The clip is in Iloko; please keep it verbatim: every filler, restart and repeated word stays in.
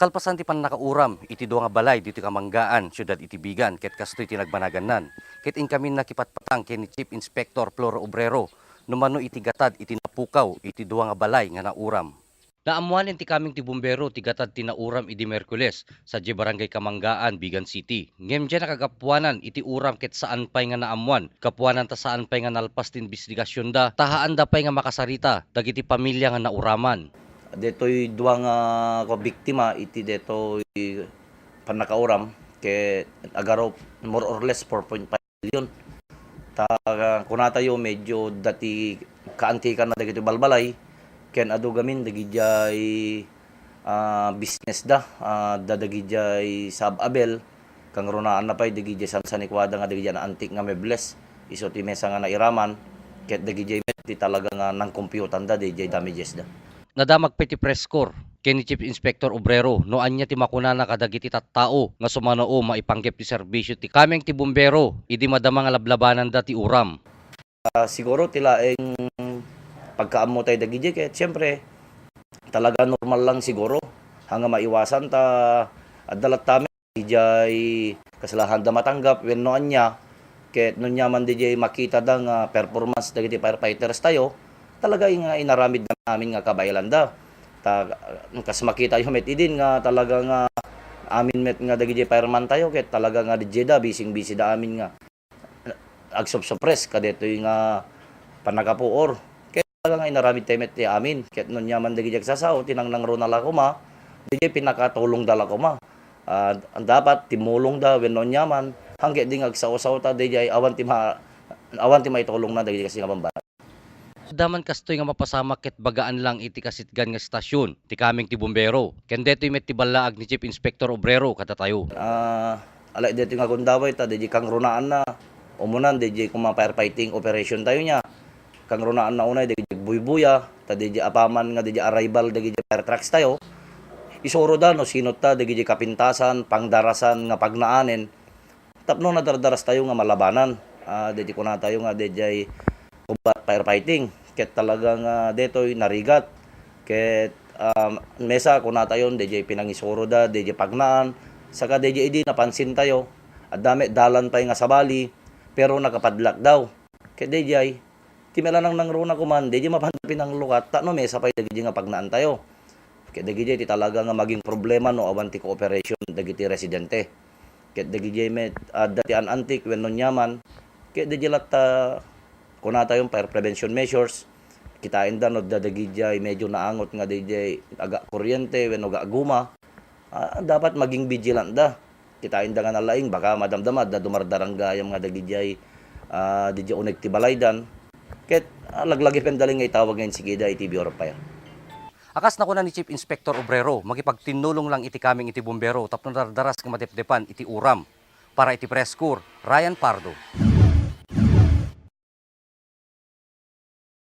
Kalpasan ti pannakauram iti dua nga balay ditoy Kamanggaan, siudad iti Vigan, ket kastoy ti nagbanagannan. Ket inkamin nakipatpatang ken ni Chief Inspector Floro Obrero no mano iti gatad iti napukaw iti dua nga balay nga nauram. Naammoanen ti kameng ti bumbero ti gatad ti nauram idi Miyerkules sadiay Barangay Kamanggaan, Vigan City. Ngem diay nakagapuanan iti uram ket saan pay nga naammoan, gapuanan ta saan pay nga nalpas ti imbestigasionda, ta haanda pay nga makasarita dagiti pamilia nga nauraman. Detoy dua nga ko biktima iti detoy pannakauram ket agarop more or less four point five million. Ta kunatayo medyo dati kaantikan na dagiti balbalay ken adu gamin dagijay, ah, business da, ah, da dagijay sab-abel, kangrunaanna pay dagijay sansanikuada nga dagijay naantik nga mebles, isu ti mesa nga nairaman, ket dagijay met ti talaga nga nangkompyutanda dagijay damages da. Nadamag pay ti press corps ken ni Chief Inspector Obrero no ania ti makunana kadagiti tattao nga sumannao maipanggep ti serbisio ti kameng ti bumbero idi madama nga lablabananda ti uram. Ah, siguro ti laeng pagkaammo tayo dagiti ket siyempre talaga normal lang siguro. Hanga maiwasan ta adda latta met ijay kasla haanda matanggap wenno ania, ket no ania man dijay makitada nga performance dagiti firefighters tayo, talaga nga inaramid da amin nga kabaelanda. Ta, kas makitayo met idin nga talaga nga amin met nga dagiti fireman tayo, ket talaga nga dijay da, bising-bisi da amin nga agsupsupres kadetoy nga pannakapuor. Ket talaga nga inaramid tayo met ti amin. Ket no ania man dagiti agsasao, ti nangnangruna la koma, dijay pinakatulongda la koma. Ah, dapat timmulongda wenno ania man, hangget di nga agsao-sao ta dijay awan ti ma-, awan ti maitulongna dagiti kasi nga bambanag. Adda man kastoy nga mapasamak ket bagaan lang iti kasitgan nga estasion ti kameng ti bumbero, ken detoy met ti ballaag ni Chief Inspector Obrero kadatayo. Ah, ala detoy nga gundaway ta dijay kangrunaanna, umunan dijay koma firefighting operation tayo nia. Kangrunaanna unay dagiti agbuybuya, ta dagiti apaman nga dagiti arrival dagiti fire trucks tayo, isuroda no sino ta dagiti kapintasan, pangdarasan nga pagnaanen tapno nadardaras tayo nga malabanan. Ah, dagiti kuna tayo nga dagiti combat firefighting. Ket talaga nga detoy narigat. Ket, ah, mesa kuna tayo dagiti pinangisuroda, dagiti pagnaan, saka dagiti idi napansin tayo, adda met dalan pay nga sabali, pero nakapadlock daw. Ket dagiti Ti met la nangnangruna koman, daydiay mapanda pinanglukat, ta no mesa pay dagidi nga pagnaantayo. Ket dagidi ti talaga nga maging problema no awan ti cooperation dagiti residente. Ket dagidi met adda ti an-antik wenno niaman, ket dagidi latta kunatayon fire prevention measures. Kitaenda no adda dagidiay medyo naangot nga dagidi aga-kuryente wenno aga-guma, ah, dapat maging vigilant da. Kitaenda nga nalaing, baka madamdama da dumardarang gayam nga dagidiay, ah, didiay uneg ti balaydan. Ket, ah, laglagipenda laeng nga itawag nga insigida iti Bureau of Fire. A kas nakuna ni Chief Inspector Obrero, makipagtinnulong lang iti kameng iti bumbero tapno dardaras nga madepdepan iti uram. Para iti Press Corps, Ryan Pardo.